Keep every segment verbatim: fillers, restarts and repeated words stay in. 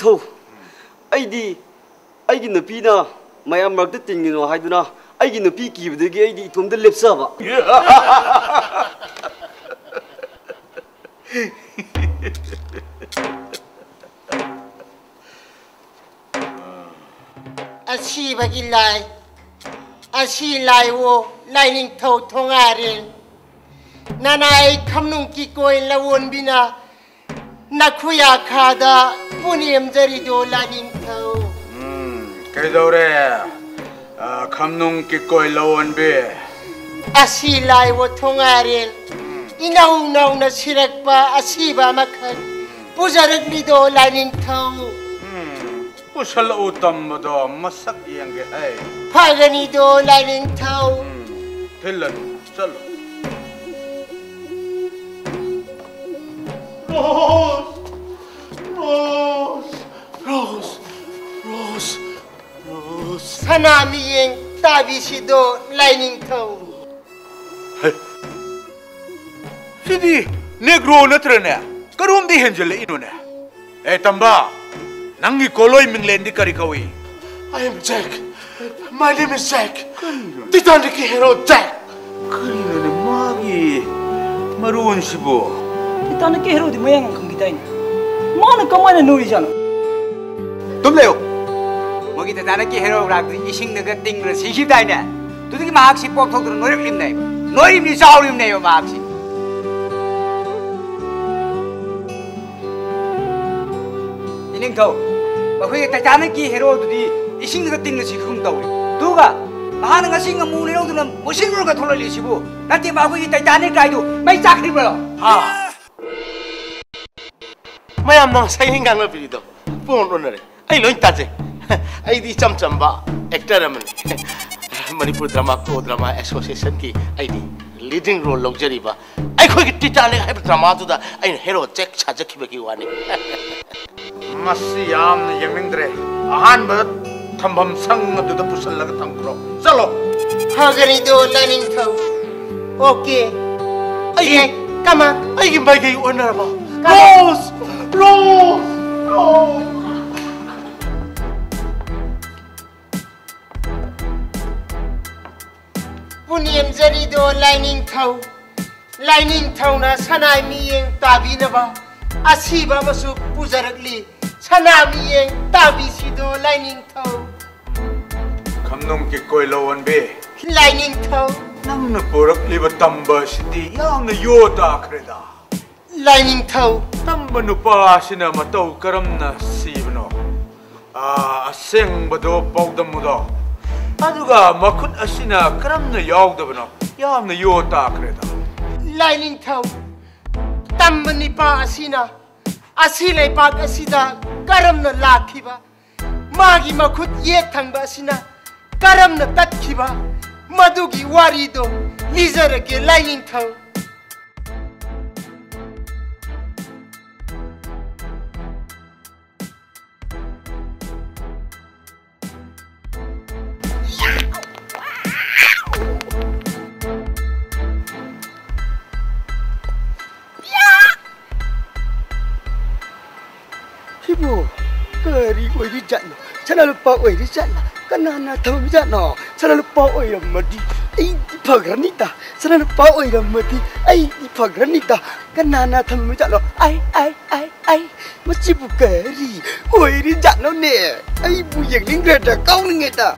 ꯊꯧ꯫ ꯑꯩꯗꯤ ꯑꯩꯒꯤ ꯅꯨꯄꯤꯅ ꯃꯌꯥꯝ ꯃꯔꯛꯇ ꯇꯤꯟꯒꯅꯨ ꯍꯥꯏꯗꯨꯅ ꯑꯩꯒꯤ ꯅꯨꯄꯤ ꯀꯤꯕꯗꯒꯤ ꯑꯩꯗꯤ ꯏꯇꯣꯝꯇ ꯂꯦꯞꯆꯕ꯫ ꯑꯁꯤꯕꯒꯤ ꯂꯥꯏ, ꯑꯁꯤ ꯂꯥꯏꯑꯣ ꯂꯥꯏꯅꯤꯡꯊꯧ ꯊꯣꯉꯥꯔꯦꯜ, ꯅꯅꯥꯏ ꯈꯝꯅꯨꯡ ꯀꯤꯀꯣꯏ ꯂꯋꯣꯟꯕꯤꯅ ꯅꯈꯨꯌꯥꯈꯥꯗ ꯄꯨꯅꯦꯝꯖꯔꯤꯗꯣ ꯂꯥꯏꯅꯤꯡꯊꯧ꯫ ꯎꯝ, ꯀꯩꯗꯧꯔꯦ? ꯑ, ꯈꯝꯅꯨꯡ ꯀꯤꯀꯣꯏ ꯂꯋꯣꯟꯕꯤ꯫ ꯑꯁꯤ ꯂꯥꯏꯑꯣ ꯊꯣꯉꯥꯔꯦꯜ, ꯏꯅꯧ ꯅꯧꯅ ꯁꯤꯔꯛꯄ ꯑꯁꯤꯕ ꯑꯃꯈꯛ ꯄꯨꯖꯔꯛꯂꯤꯗꯣ ꯂꯥꯏꯅꯤꯡꯊꯧ꯫ ꯎꯝ, ꯄꯨꯁꯜꯂꯛꯎ ꯇꯝꯕꯗꯣ ꯃꯁꯛ ꯌꯦꯡꯒꯦ ꯍꯩ꯫ ꯐꯒꯅꯤꯗꯣ ꯂꯥꯏꯅꯤꯡꯊꯧ꯫ ꯎꯝ, ꯊꯤꯜꯂꯅꯨ, ꯆꯠꯂꯣ꯫ Rose, Rose, Rose, Rose. ꯁꯅꯥ ꯃꯤꯌꯦꯡ ꯇꯥꯕꯤꯁꯤꯗꯣ ꯂꯥꯏꯅꯤꯡꯊꯧ꯫ ꯁꯤꯗꯤ ꯅꯦꯒ꯭ꯔꯣ ꯅꯠꯇ꯭ꯔꯅꯦ? ꯀꯔꯣꯝꯗ ꯍꯦꯟꯖꯜꯂꯛꯏꯅꯣꯅꯦ? ꯑꯦ ꯇꯝꯕ, ꯅꯪꯒꯤ ꯀꯣꯂꯣꯏ ꯃꯤꯡꯂꯦꯟꯗꯤ ꯀꯔꯤ ꯀꯧꯏ? I am Jack. My name is Jack. Titanicꯀꯤ hero Jack. ꯀꯔꯤꯅꯣꯅꯦ ꯃꯥꯒꯤ ꯃꯔꯣꯟꯁꯤꯕꯨ? ꯇꯤꯇꯥꯅꯤꯛꯀꯤ ꯍꯦꯔꯣꯗꯤ ꯃꯌꯥꯡ ꯑꯃ ꯈꯪꯈꯤꯗꯥꯏꯅꯦ? ꯃꯥꯅ ꯀꯃꯥꯏꯅ ꯅꯣꯏꯔꯤꯖꯥꯠꯅꯣ? ꯑꯗꯨꯝ ꯂꯩꯌꯨ꯫ ꯃꯣꯏꯒꯤ ꯇꯤꯇꯥꯅꯤꯛꯀꯤ ꯍꯦꯔꯣ ꯔꯥꯛꯇꯤ ꯏꯁꯤꯡꯗꯒ ꯇꯤꯡꯗꯨꯅ ꯁꯤꯈꯤꯕꯗꯥꯏꯅꯦ? ꯑꯗꯨꯗꯒꯤ ꯃꯍꯥꯛꯁꯤ ꯄꯣꯛꯊꯣꯛꯇꯨꯅ ꯅꯣꯏꯔꯛꯂꯤꯕꯅꯦꯕ꯫ ꯅꯣꯏꯔꯤꯕꯅꯤ, ꯆꯥꯎꯔꯤꯕꯅꯦꯕ ꯃꯍꯥꯛꯁꯤ꯫ ꯏꯅꯤꯡꯊꯧ, ꯃꯈꯣꯏꯒꯤ ꯇꯥꯏꯇꯥꯅꯤꯛꯀꯤ ꯍꯦꯔꯣꯗꯨꯗꯤ ꯏꯁꯤꯡꯗꯒ ꯇꯤꯡꯅ ꯁꯤꯈꯤꯒꯨꯝ ꯇꯧꯏ꯫ ꯑꯗꯨꯒ ꯃꯍꯥꯛꯅ ꯉꯁꯤ ꯉꯥꯃꯨ ꯂꯩꯔꯧꯗꯨꯅ ꯃꯨꯁꯤꯟꯂꯨꯔꯒ ꯊꯣꯛꯂꯛꯂꯤꯁꯤꯕꯨ ꯅꯠꯇꯦ, ꯃꯈꯣꯏꯒꯤ ꯇꯥꯏꯇꯥꯅꯤꯛ ꯍꯥꯏꯗꯨ ꯃꯩ ꯆꯥꯛꯈꯤꯕ꯭ꯔꯣ? ꯍꯥ? ꯃꯌꯥꯝꯅ ꯉꯁꯥꯏ ꯉꯥꯡꯅꯕꯤꯔꯤꯗꯣ ꯄꯨꯡ ꯑꯣꯟꯅꯔꯦ꯫ ꯑꯩ ꯂꯣꯏ ꯇꯥꯖꯩ꯫ ꯑꯩꯗꯤ ꯏꯆꯝ ꯆꯝꯕ actor ꯑꯃꯅꯤ꯫ ꯃꯅꯤꯄꯨꯔ ꯗ꯭ꯔꯃꯥ ꯀꯣ ꯗ꯭ꯔꯃꯥ ꯑꯦꯁꯣꯁꯤꯌꯦꯁꯟꯒꯤ ꯑꯩꯗꯤ leading role ꯂꯧꯖꯔꯤꯕ ꯑꯩꯈꯣꯏꯒꯤ ꯇꯤꯇꯥꯅꯤꯛ ꯍꯥꯏꯕ ꯗ꯭ꯔꯃꯥꯗꯨꯗ ꯑꯩꯅ ꯍꯦꯔꯣ ꯖꯦꯛ ꯁꯥꯖꯈꯤꯕꯒꯤ ꯋꯥꯅꯤ꯫ ꯃꯁꯤ ꯌꯥꯝꯅ ꯌꯦꯡꯅꯤꯡꯗ꯭ꯔꯦ꯫ ꯑꯍꯥꯟꯕꯗ ꯊꯝꯐꯝ ꯁꯪ ꯑꯗꯨꯗ ꯄꯨꯁꯜꯂꯒ ꯊꯝꯈ꯭ꯔꯣ꯫ ꯆꯠꯂꯣ꯫ ꯐꯒꯅꯤꯗꯣ ꯂꯥꯏꯅꯤꯡꯊꯧ꯫ Okay. ꯑꯩꯒꯤ Come on. ꯑꯩꯒꯤ ꯃꯥꯏꯀꯩ ꯑꯣꯟꯅꯔꯕ? Rose! Rose! Rose! ꯅꯦꯝꯖꯔꯤꯗꯣ ꯂꯥꯏꯅꯤꯡꯊꯧ, ꯂꯥꯏꯅꯤꯡꯊꯧꯅ ꯁꯅꯥ ꯃꯤꯠꯌꯦꯡ ꯇꯥꯕꯤꯅꯕ ꯑꯁꯤꯕ ꯑꯃꯁꯨ ꯄꯨꯖꯔꯛꯂꯤ꯫ ꯁꯅꯥ ꯃꯤꯠꯌꯦꯡ ꯇꯥꯕꯤꯁꯤꯗꯣ ꯂꯥꯏꯅꯤꯡꯊꯧ꯫ ꯈꯝꯅꯨꯡꯒꯤ ꯀꯣꯏꯂꯧ ꯑꯣꯟꯕꯤ꯫ ꯂꯥꯏꯅꯤꯡꯊꯧ꯫ ꯅꯪꯅ ꯄꯨꯔꯛꯂꯤꯕ ꯇꯝꯕ ꯑꯁꯤꯗꯤ ꯌꯥꯝꯅ ꯌꯣ ꯇꯥꯈ꯭ꯔꯦꯗ꯫ ꯂꯥꯏꯅꯤꯡꯊꯧ꯫ ꯇꯝꯕ ꯅꯨꯄꯥ ꯑꯁꯤꯅ ꯃꯇꯧ ꯀꯔꯝꯅ ꯁꯤꯕꯅꯣ? ꯑꯥ, ꯑꯁꯦꯡꯕꯗꯣ ꯄꯥꯎꯗꯝꯃꯨꯗꯣ꯫ ꯑꯗꯨꯒ ꯃꯈꯨꯠ ꯑꯁꯤꯅ ꯀꯔꯝꯅ ꯌꯥꯎꯗꯕꯅꯣ? ꯌꯥꯝꯅ ꯌꯣ ꯇꯥꯈ꯭ꯔꯦꯗ꯫ ꯂꯥꯏꯅꯤꯡꯊꯧ꯫ ꯇꯝꯕ ꯅꯨꯄꯥ ꯑꯁꯤꯅ ꯑꯁꯤ ꯂꯩꯕꯥꯛ ꯑꯁꯤꯗ ꯀꯔꯝꯅ ꯂꯥꯛꯈꯤꯕ? ꯃꯥꯒꯤ ꯃꯈꯨꯠ ꯌꯦꯠ ꯊꯪꯕ ꯑꯁꯤꯅ ꯀꯔꯝꯅ ꯇꯠꯈꯤꯕ? ꯃꯗꯨꯒꯤ ꯋꯥꯔꯤꯗꯣ ꯂꯤꯖꯔꯒꯦ ꯂꯥꯏꯅꯤꯡꯊꯧ꯫ ꯁꯤꯕꯨ ꯀꯔꯤ ꯑꯣꯏꯔꯤꯖꯥꯠꯅꯣ? ꯁꯅꯥ ꯂꯨꯄꯥ ꯑꯣꯏꯔꯤꯖꯥꯠꯂ? ꯀꯅꯥꯅ ꯊꯝꯃꯤꯖꯥꯠꯅꯣ? ꯁꯅꯥ ꯂꯨꯄꯥ ꯑꯣꯏꯔꯝꯃꯗꯤ ꯑꯩꯗꯤ ꯐꯈ꯭ꯔꯅꯤꯗ꯫ ꯁꯅꯥ ꯂꯨꯄꯥ ꯑꯣꯏꯔꯝꯃꯗꯤ ꯑꯩꯗꯤ ꯐꯈ꯭ꯔꯅꯤꯗ꯫ ꯀꯅꯥꯅ ꯊꯝꯃꯤꯖꯥꯠꯅꯣ? ꯑꯩ, ꯑꯩ, ꯑꯩ, ꯑꯩ, ꯃꯁꯤꯕꯨ ꯀꯔꯤ ꯑꯣꯏꯔꯤꯖꯥꯠꯅꯣꯅꯦ? ꯑꯩꯕꯨ ꯌꯦꯡꯅꯤꯡꯈ꯭ꯔꯦꯗ, ꯀꯥꯎꯅꯤꯡꯉꯦꯗ꯫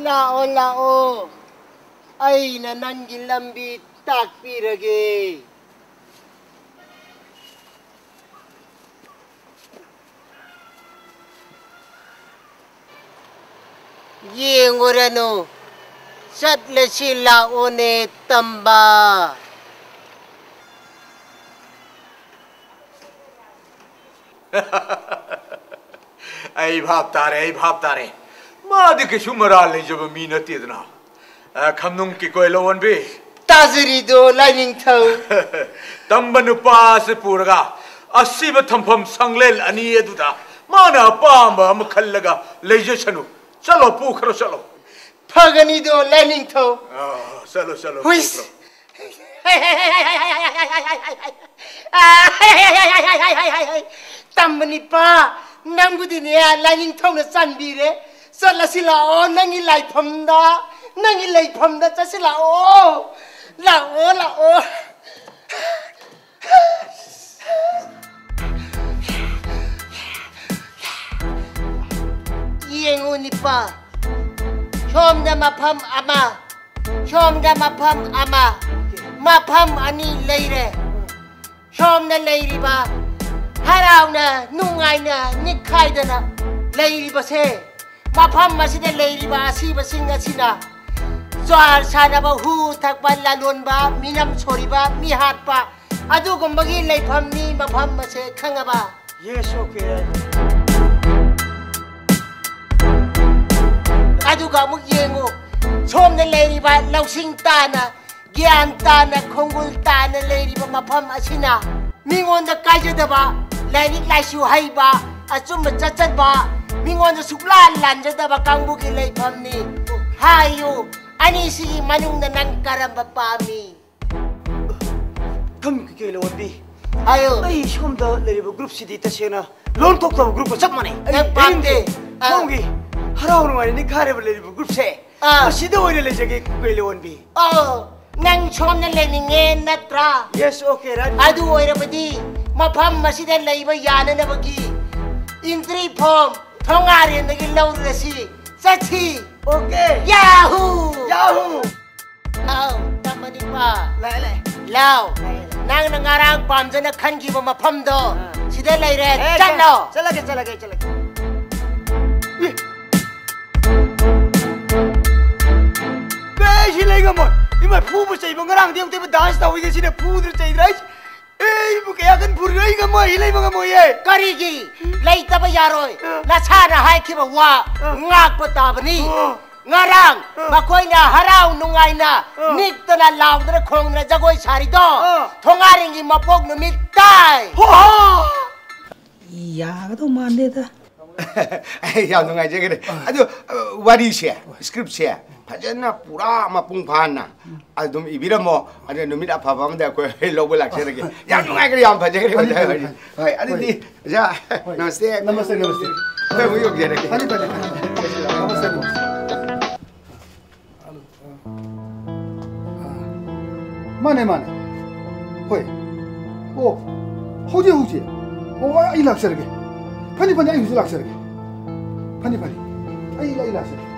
ꯂꯥꯛꯑꯣ, ꯂꯥꯛꯑꯣ, ꯑꯩꯅ ꯅꯪꯒꯤ ꯂꯝꯕꯤ ꯇꯥꯛꯄꯤꯔꯒꯦ꯫ ꯌꯦꯡꯉꯨꯔꯅꯨ, ꯆꯠꯂꯁꯤ ꯂꯥꯛꯑꯣꯅꯦ ꯇꯝꯕ꯫ ꯑꯩ ꯚꯥꯞ ꯇꯥꯔꯦ, ꯑꯩ ꯚꯥꯞ ꯇꯥꯔꯦ꯫ ꯃꯥꯗꯤ ꯀꯩꯁꯨ ꯃꯔꯥꯜ ꯂꯩꯖꯕ ꯃꯤ ꯅꯠꯇꯦꯗꯅ꯫ ꯑ, ꯈꯝꯅꯨꯡ ꯀꯤꯀꯣꯏ ꯂꯧꯋꯣꯟꯕꯤ꯫ ꯇꯥꯖꯔꯤꯗꯣ ꯂꯥꯏꯅꯤꯡꯊꯧ꯫ ꯇꯝꯕ ꯅꯨꯄꯥ ꯑꯁꯤ ꯄꯨꯔꯒ ꯑꯁꯤꯕ ꯊꯝꯐꯝ ꯁꯪꯂꯦꯟ ꯑꯅꯤ ꯑꯗꯨꯗ ꯃꯥꯅ ꯑꯄꯥꯝꯕ ꯑꯃ ꯈꯜꯂꯒ ꯂꯩꯖꯁꯅꯨ꯫ ꯆꯠꯂꯣ, ꯄꯨꯈ꯭ꯔꯣ, ꯆꯠꯂꯣ꯫ ꯐꯒꯅꯤꯗꯣ ꯂꯥꯏꯅꯤꯡꯊꯧ꯫ ꯑ, ꯆꯠꯂꯣ, ꯆꯠꯂꯣ, ꯍꯨꯏꯁ꯫ ꯄꯨꯈ꯭ꯔꯣ꯫ ꯇꯝꯕ ꯅꯤꯄꯥ, ꯅꯪꯕꯨꯗꯤꯅꯦ ꯂꯥꯏꯅꯤꯡꯊꯧꯅ ꯆꯥꯟꯕꯤꯔꯦ꯫ ꯆꯠꯂꯁꯤ ꯂꯥꯛꯑꯣ, ꯅꯪꯒꯤ ꯂꯥꯏꯐꯝꯗ, ꯅꯪꯒꯤ ꯂꯩꯐꯝꯗ ꯆꯠꯁꯤ ꯂꯥꯛꯑꯣ꯫ ꯂꯥꯛꯑꯣ, ꯂꯥꯛꯑꯣ꯫ ꯌꯦꯡꯉꯨ ꯅꯤꯄꯥ, ꯁꯣꯝꯗ ꯃꯐꯝ ꯑꯃ, ꯁꯣꯝꯗ ꯃꯐꯝ ꯑꯃ, ꯃꯐꯝ ꯑꯅꯤ ꯂꯩꯔꯦ꯫ ꯁꯣꯝꯗ ꯂꯩꯔꯤꯕ, ꯍꯔꯥꯎꯅ ꯅꯨꯡꯉꯥꯏꯅ ꯅꯤꯛꯈꯥꯏꯗꯅ ꯂꯩꯔꯤꯕꯁꯦ, ꯃꯐꯝ ꯑꯁꯤꯗ ꯂꯩꯔꯤꯕ ꯑꯁꯤꯕꯁꯤꯡ ꯑꯁꯤꯅ ꯖ꯭ꯋꯥꯔ ꯁꯥꯟꯅꯕ, ꯍꯨ ꯊꯛꯄ, ꯂꯂꯣꯟꯕ, ꯃꯤꯅꯝ ꯁꯣꯔꯤꯕ, ꯃꯤ ꯍꯥꯠꯄ, ꯑꯗꯨꯒꯨꯝꯕꯒꯤ ꯂꯩꯐꯝꯅꯤ ꯃꯐꯝ ꯑꯁꯦ, ꯈꯪꯉꯕ? Yes, okay. ꯑꯗꯨꯒ ꯑꯃꯨꯛ ꯌꯦꯡꯉꯨ, ꯁꯣꯝꯗ ꯂꯩꯔꯤꯕ ꯂꯧꯁꯤꯡ ꯇꯥꯅ, ꯒ꯭ꯌꯥꯟ ꯇꯥꯅ, ꯈꯣꯡꯒꯨꯜ ꯇꯥꯅ ꯂꯩꯔꯤꯕ ꯃꯐꯝ ꯑꯁꯤꯅ ꯃꯤꯉꯣꯟꯗ ꯀꯥꯏꯖꯗꯕ, ꯂꯥꯏꯔꯤꯛ ꯂꯥꯏꯁꯨ ꯍꯩꯕ, ꯑꯆꯨꯝꯕ ꯆꯠꯆꯕ, ꯃꯤꯉꯣꯟꯗ ꯁꯨꯛꯂꯥꯟ ꯂꯥꯟꯖꯗꯕ ꯀꯥꯡꯕꯨꯒꯤ ꯂꯩꯐꯝꯅꯤ꯫ ꯍꯥꯏꯌꯨ, ꯑꯅꯤꯁꯤꯒꯤ ꯃꯅꯨꯡꯗ ꯅꯪ ꯀꯔꯝꯕ ꯄꯥꯝꯃꯤ? ꯈꯝ ꯀꯩꯀꯩ ꯂꯣꯟꯕꯤ? ꯍꯥꯏꯌꯨ꯫ ꯑꯩ ꯁꯣꯝꯗ ꯂꯩꯔꯤꯕ group ꯁꯤꯗꯤ ꯇꯁꯦꯡꯅ ꯂꯣꯟ ꯊꯣꯛꯇꯕ group ꯀ ꯆꯞ ꯃꯥꯟꯅꯩ꯫ ꯑꯩ ꯅꯪ ꯄꯥꯝꯗꯦ꯫ ꯌꯥꯅꯤꯡꯗꯦ꯫ ꯑꯥ꯫ ꯁꯣꯝꯒꯤ ꯍꯔꯥꯎ ꯅꯨꯡꯉꯥꯏꯅ ꯅꯤꯡꯈꯥꯏꯔꯕ ꯂꯩꯔꯤꯕ group ꯁꯦ, ꯑꯥ꯫ ꯃꯁꯤꯗ ꯑꯣꯏꯅ ꯂꯩꯖꯒꯦ ꯀꯩ ꯂꯣꯟꯕꯤ꯫ ꯑꯣ, ꯅꯪ ꯁꯣꯝꯗ ꯂꯩꯅꯤꯡꯉꯦ ꯅꯠꯇ꯭ꯔꯥ? Yes, okay, right. ꯑꯗꯨ ꯑꯣꯏꯔꯕꯗꯤ ꯃꯐꯝ ꯑꯁꯤꯗ ꯂꯩꯕ ꯌꯥꯅꯅꯕꯒꯤ entry form ꯊꯣꯡꯒꯥꯔꯦꯟꯗꯒꯤ ꯂꯧꯔꯨꯔꯁꯤ꯫ ꯆꯠꯁꯤ꯫ Okay. Yahoo! Yahoo! ꯂꯥꯎ, ꯇꯝꯕ ꯅꯤꯄꯥ꯫ ꯂꯥꯛꯑꯦ, ꯂꯥꯛꯑꯦ꯫ ꯂꯥꯎ꯫ ꯂꯥꯛꯑꯦ, ꯂꯥꯛꯑꯦ꯫ ꯅꯪꯅ ꯉꯔꯥꯡ ꯄꯥꯝꯖꯅ ꯈꯟꯈꯤꯕ ꯃꯐꯝꯗꯣ, ꯑꯥ꯫ ꯁꯤꯗ ꯂꯩꯔꯦ꯫ ꯑꯦ, ꯆꯠꯂꯣ꯫ ꯆꯠꯂꯒꯦ, ꯆꯠꯂꯒꯦ, ꯆꯠꯂꯒꯦ꯫ ꯑꯦ꯫ ꯑꯦ, ꯁꯤ ꯂꯩ ꯉꯝꯃꯣꯏ꯫ ꯏꯃꯥ, ꯐꯨꯕ ꯆꯩꯕ ꯉꯔꯥꯡꯗꯤ ꯑꯃꯨꯛꯇ dance ꯇꯧꯋꯤꯗ, ꯁꯤꯅ ꯐꯨꯗ꯭ꯔ ꯆꯩꯗ꯭ꯔ ꯑꯩ꯫ ꯑꯩꯕꯨ ꯀꯌꯥ ꯀꯟ ꯐꯨꯔꯤꯅꯣ? ꯑꯩ ꯉꯝꯃꯣꯏ, ꯑꯩ ꯂꯩꯕ ꯉꯝꯃꯣꯏꯌꯦ꯫ ꯀꯔꯤꯒꯤ ꯂꯩꯇꯕ ꯌꯥꯔꯣꯏ? ꯑ꯫ ꯅꯁꯥꯅ ꯍꯥꯏꯈꯤꯕ ꯋꯥ ꯑ꯫ ꯉꯥꯛꯄ ꯇꯥꯕꯅꯤ꯫ ꯑ꯫ ꯉꯔꯥꯡ ꯑ꯫ ꯃꯈꯣꯏꯅ ꯍꯔꯥꯎ ꯅꯨꯡꯉꯥꯏꯅ ꯑ꯫ ꯅꯤꯛꯇꯅ ꯂꯥꯎꯗꯅ ꯈꯣꯡꯗꯅ ꯖꯒꯣꯏ ꯁꯥꯔꯤꯗꯣ ꯑ꯫ ꯊꯣꯉꯥꯔꯦꯡꯒꯤ ꯃꯄꯣꯛ ꯅꯨꯃꯤꯠ ꯇꯥꯏ꯫ ꯍꯣ ꯍꯣ! ꯌꯥꯒꯗꯧ ꯃꯥꯟꯗꯦꯗ꯫ ꯑꯩ ꯌꯥꯝ ꯅꯨꯡꯉꯥꯏꯖꯈ꯭ꯔꯦ꯫ ꯑꯗꯨ, ꯑ, ꯋꯥꯔꯤꯁꯦ, scriptꯁꯦ ꯐꯖꯅ ꯄꯨꯔꯥ ꯃꯄꯨꯡ ꯐꯥꯅ ꯑꯗꯨꯝ ꯏꯕꯤꯔꯝꯃꯣ꯫ ꯑꯗꯨ ꯅꯨꯃꯤꯠ ꯑꯐꯕ ꯑꯃꯗ ꯑꯩꯈꯣꯏ ꯂꯧꯕ ꯂꯥꯛꯆꯔꯒꯦ꯫ ꯌꯥꯝ ꯅꯨꯡꯉꯥꯏꯈ꯭ꯔꯦ, ꯌꯥꯝ ꯐꯖꯈ꯭ꯔꯦ, ꯐꯅꯤ, ꯑꯣꯖꯥ ꯐꯅꯤ, ꯍꯣꯏ꯫ ꯐꯅꯤ꯫ ꯍꯣꯏ, ꯑꯗꯨꯗꯤ, ꯍꯣꯏ꯫ ꯑꯣꯖꯥ, ꯍꯣꯏ꯫ ꯅꯃꯁꯇꯦ, ꯅꯃꯁꯇꯦ꯫ ꯅꯃꯁꯇꯦ, ꯅꯃꯁꯇꯦ꯫ ꯑꯩꯈꯣꯏ ꯑꯃꯨꯛ ꯌꯧꯖꯔꯒꯦ꯫ ꯐꯅꯤ, ꯐꯅꯤ, ꯐꯅꯤ꯫ ꯅꯃꯁꯇꯦ, ꯅꯃꯁꯇꯦ꯫ ꯃꯥꯅꯦ, ꯃꯥꯅꯦ꯫ ꯍꯣꯏ꯫ ꯑꯣ, ꯍꯧꯖꯤꯛ, ꯍꯧꯖꯤꯛ꯫ ꯑꯣ, ꯑꯩ ꯂꯥꯛꯆꯔꯒꯦ꯫ ꯐꯅꯤ, ꯐꯅꯤ, ꯑꯩ ꯍꯧꯖꯤꯛ ꯂꯥꯛꯆꯔꯒꯦ꯫ ꯐꯅꯤ, ꯐꯅꯤ꯫ ꯑꯩ, ꯑꯩ ꯂꯥꯛꯆꯔꯒꯦ꯫